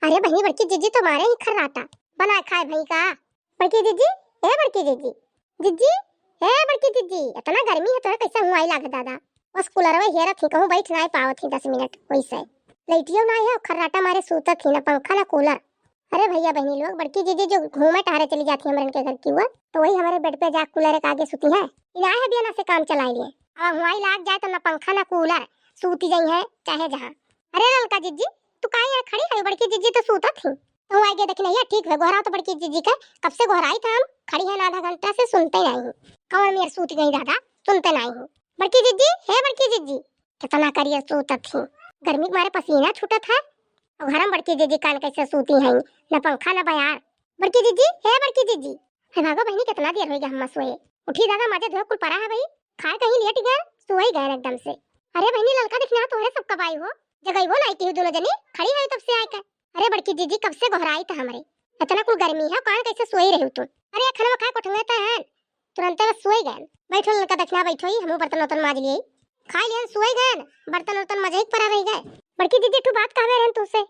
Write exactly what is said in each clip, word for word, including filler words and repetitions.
अरे बहिनी, बड़की जिज्जी तो मारे ही खर्राटा बनाए खाए भई का। बड़की जिज्जी, ए बड़की जिज्जी, जिज्जी, ए बड़की जिज्जी, इतना गर्मी है तोहरे, कैसे हुआई लागे दादा। बस कूलरवा हेरत ही, कहूँ बैठ नाई पावत ही दस मिनट, वैसे लइटियो नाई है, खर्राटा मारे सूतत ही, ना पंखा ना कूलर। अरे भैया बहिनी लोग, बड़की जिज्जी जो घूमे टहरे चली जाती हमरन के घर की ओर, तो वही हमारे बेड पे जा कूलर के आगे सूती है। इनाए है बिना से काम चलाए लिए। अब हुआई लाग जाए तो ना पंखा ना कूलर, सूती जाई है चाहे जहाँ। अरे ललका जिज्जी, तू काहे यहाँ खड़ी है? बड़की जिज्जी तो सूतत ही। तो आगे देखी नहीं है, ठीक है, गोहराओ तो बड़की जिज्जी के, कब से गोहराई था हम, खड़ी है ना आधा घंटा से, सुनते नहीं। कौन मेर सूत गई दादा, सुनते नहीं। बड़की जिज्जी, हे बड़की जिज्जी, कितना करिए सूतत ही, गर्मी के मारे पसीना छूटत है। और घर में बड़की जिज्जी कान कैसे सूती हैं, न पंखा न बयार। बड़की जिज्जी, हे बड़की जिज्जी, हे भागो बहिनी, कितना देर होइगा हम सोए। उठी दादा, माजे धोए कुल परा है भाई, खाए कहीं लेट गए, सोए गए एकदम से। अरे बहिनी ललका देखना तोहरे सब कब आई हो, जगई हो नहीं की दोनों जनी खड़ी है तब से आए के। अरे बड़की जिज्जी कब से गोहराई था हमरे, इतना कुल गर्मी है, कान कैसे सोई रही तू? अरे खाना खाए कोठंगे तो है, तुरंते बस सोई गए। बैठो ललका दक्षिणा बैठो ही, हमू बर्तन उर्तन माज लिए। खाई लियन सोई गए, बर्तन उर्तन मजे ही परा रह गए। बड़की जिज्जी एक ठो बात कहबे रहन तुझसे।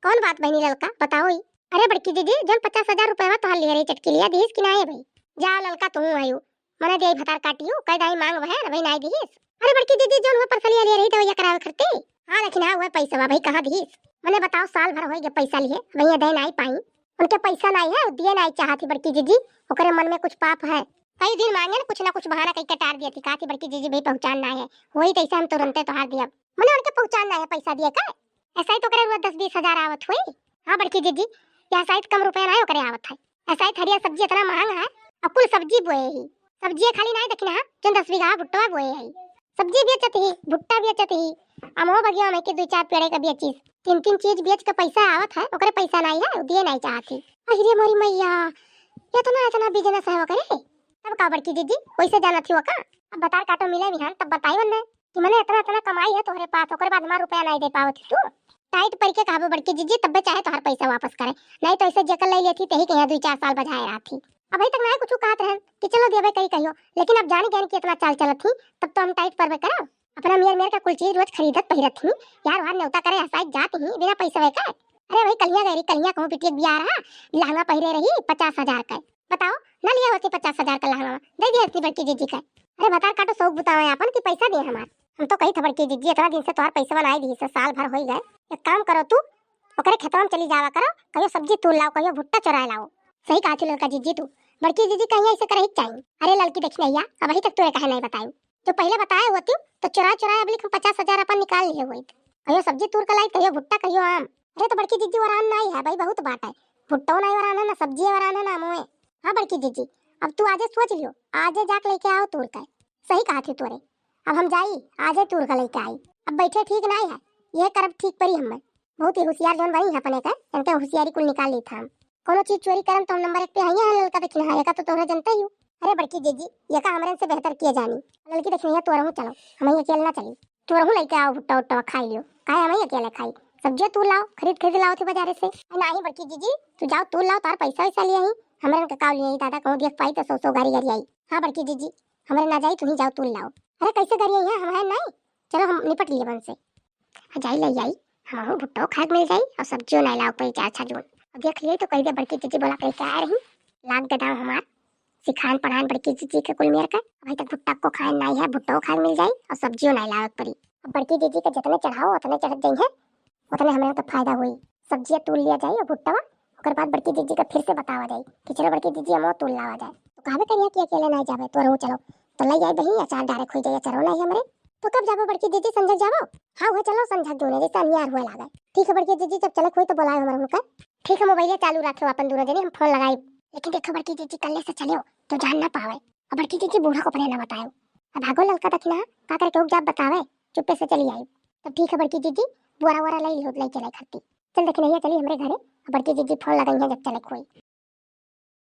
कौन बात बहिनी ललका, बताओ ही। अरे बड़की जिज्जी, जौन पचास हजार रुपया तोहार लिए रही चटकी लिया, दिहिस कि नाई भाई? जाओ ललका तुहू आयु, मने दिया भतार काटियो, कह दाई मांग वहन, वही नाई दिहिस। अरे बड़की जिज्जी, जौन वो परसलिया लिए रही दवाइया करावे खरती। हाँ लेकिन हाँ, वह पैसा भाई कहाँ दिहिस? मने बताओ, साल भर होई गए पैसा लिए, वही दे नाई पाई। उनके पैसा नाई है, दिए नाई चाहती बड़की जिज्जी, ओकरे मन में कुछ पाप है। कई दिन मांगे न, कुछ ना कुछ बहाना कई के टार दिया थी, कहा थी बड़की जिज्जी भाई पहुँचान नाई है, वही तैसे हम तुरंते तोहार दिया। मने उनके पहुँचान नाई है पैसा दिए का? ऐसा ही तो करे रोज दस बीस हजार आवत हुई। हाँ बड़की जिज्जी, यह ऐसा ही तो कम रुपया नाई ओकरे आवत है। ऐसा ही थरिया सब्जी इतना महंगा है, अब कुल सब्जी बोए ही। सब्जी खाली नाई देखी ना, जौन दस बीघा भुट्टवा बोए है। सब्जी बेचत ही, भुट्टा बेचत ही, अमहो बगिया में के दो चार पेड़े का बेचिस। तीन तीन चीज बेच के पैसा आवत है, ओकरे पैसा नाई है, दिए नाई चाहत ही। अरे मोरी मैया, इतना, इतना बिजनेस है ओकरे। तब का बड़की जिज्जी, वैसे जानत ही वो का? अब बतार काटो मिले बिहान, तब बताई वन्ने कि मने इतना, इतना कमाई है तोहरे पास, ओकरे बाद हमार रुपया नाई दे पावत ही तू। टाइट पर के कहबो बड़की जिज्जी, तब्बे चाहे तोहार पैसा वापस करे, नाई तो ऐसे जेकर ले लेती, तेही के यहाँ दो चार साल बजाए रहत ही। अबही तक नाई कुछ कहत रहन कि चलो देबे करी कहियो, लेकिन अब जान गए कि इतना चाल चलत ही, तब तो हम टाइट परबे करब। अपना मेर मेर का कुल चीज रोज खरीदत पहिरत ही, यार वार न्योता करे हसाई जात ही बिना पैसा के। अरे भाई कलिया गैरी, कलिया कहूँ बिटिया के बियाह रहा, लहंगा पहिरे रही पचास हजार का। बताओ, ना लिए होती पचास हजार का लहंगा, दे दिए होती बड़की जिज्जी का। अरे भतार काटो शौक बुतावे आपन कि पैसा दिए हमार। हम तो कही था बड़की जिज्जी, इतना दिन से तोहार पैसा बनाई दी से, साल भर होई गए, एक काम करो तू, ओकरे खेतवा में चली जावा करो, कहियो सब्जी तूल लाओ, कहियो भुट्टा चोराए लाओ। सही कहा थी ललका जिज्जी तू, बड़की जिज्जी कहीं ऐसे करे ही चाहिए। अरे ललकी देखी नैया, अबही तक तोरे काहे नहीं बतायू? जो पहले बताए होती तो चोरा चोराए अबलिक हम पचास हजार अपन निकाल लिए होइत। कहियो सब्जी तूर के लाई, कहियो भुट्टा, कहियो आम। अरे तो बड़की जिज्जी वरान नाई है भाई, बहुत बात है। भुट्टो नाई वरान है, ना सब्जी वरान है, ना आमो है। हाँ बड़की जिज्जी, अब तू आजे सोच लियो, आजे जाके लेके आओ तूर के। सही कहा थी तोरे, अब हम जाई, आजे तूर के लेके आई। अब बैठे ठीक नाई है, यह करब ठीक परी हमें। बहुत ही होशियार जौन बनी है अपने का, इनके होशियारी कुल निकाल ली था हम। कोनो चीज चोरी करम तो हम नंबर एक पे हइये हैं ललका दक्षिणा, एका तो तोहरे जनते ही हो। अरे बड़की जिज्जी, एका हमरे से बेहतर किए जानी। ललकी दक्षिणा तोरहू चलो, हम ही अकेले ना चली। तोरहू लेके आओ भुट्टा उट्टा खाई लियो, काहे हम ही अकेले खाई? सब्जियां तू लाओ, खरीद खरीद लाओ थे बाजारे से। अरे नाही बड़की जिज्जी, तू जाओ तू लाओ, तार पैसा वैसा लिए ही, हमरे का काव लिए ही दादा, कहूँ देख पाई तो सौ सौ गारी गारी आई। हाँ बड़की जिज्जी, हमरे ना जाई, तू ही जाओ तू लाओ। अरे कैसे गारी आई है, हम है नहीं, चलो हम निपट लिए बन से। आ जाई ले आई, हमहू भुट्टो खाए के मिल जाई और सब्जियों ना लाओ पड़ी चार छह जून। अब देख लिए तो कह दे बड़की जिज्जी बोला कह के आए रही, लाग गदाम हमार सिखान पढ़ान बड़की जिज्जी के कुल मेर का। अभी तक भुट्टा को खाए नाई है, भुट्टो खाए के मिल जाई और सब्जियों ना लावे के पड़ी। अब बड़की जिज्जी के जितने चढ़ाओ उतने चढ़त जाई है, उतने हमरे तो फायदा हुई। सब्जियां तूल लिया जाई और भुट्टवा, ओकर बाद बड़की जिज्जी के फिर से बतावा जाई कि चलो बड़की जिज्जी हमो तूल लावा जाए। तो कहबे करिया कि अकेले ना जाबे, तो रहू चलो। तो ले जाए दही, अचार डायरेक्ट हो जाए, अचारो नहीं हमरे। तो कब जाबो बड़की जिज्जी, संझक जाबो? हाँ हुए चलो, संझक दूने जैसे अनियार हुए लागे। ठीक है बड़की जिज्जी, जब चलक हुई तो बोलाए हमर उनका। ठीक है, मोबाइल चालू रखे अपन दोनों जने, हम फोन लगाई। लेकिन देखो बड़की जिज्जी, कल्ले से चलियो, तो जान ना पावे। अब बड़की जिज्जी बूढ़ा को अपने ना बतायो। अब भागो ललका दक्षिणा, का करे केहू के जाब बतावे, चुप्पे से चली आई। तब ठीक है बड़की जिज्जी, बोरा वोरा ले लियो, ले चले खरती। चल दक्षिणैया चली हमरे घरे, अब बड़की जिज्जी फोन लगाई है जब चले कोई।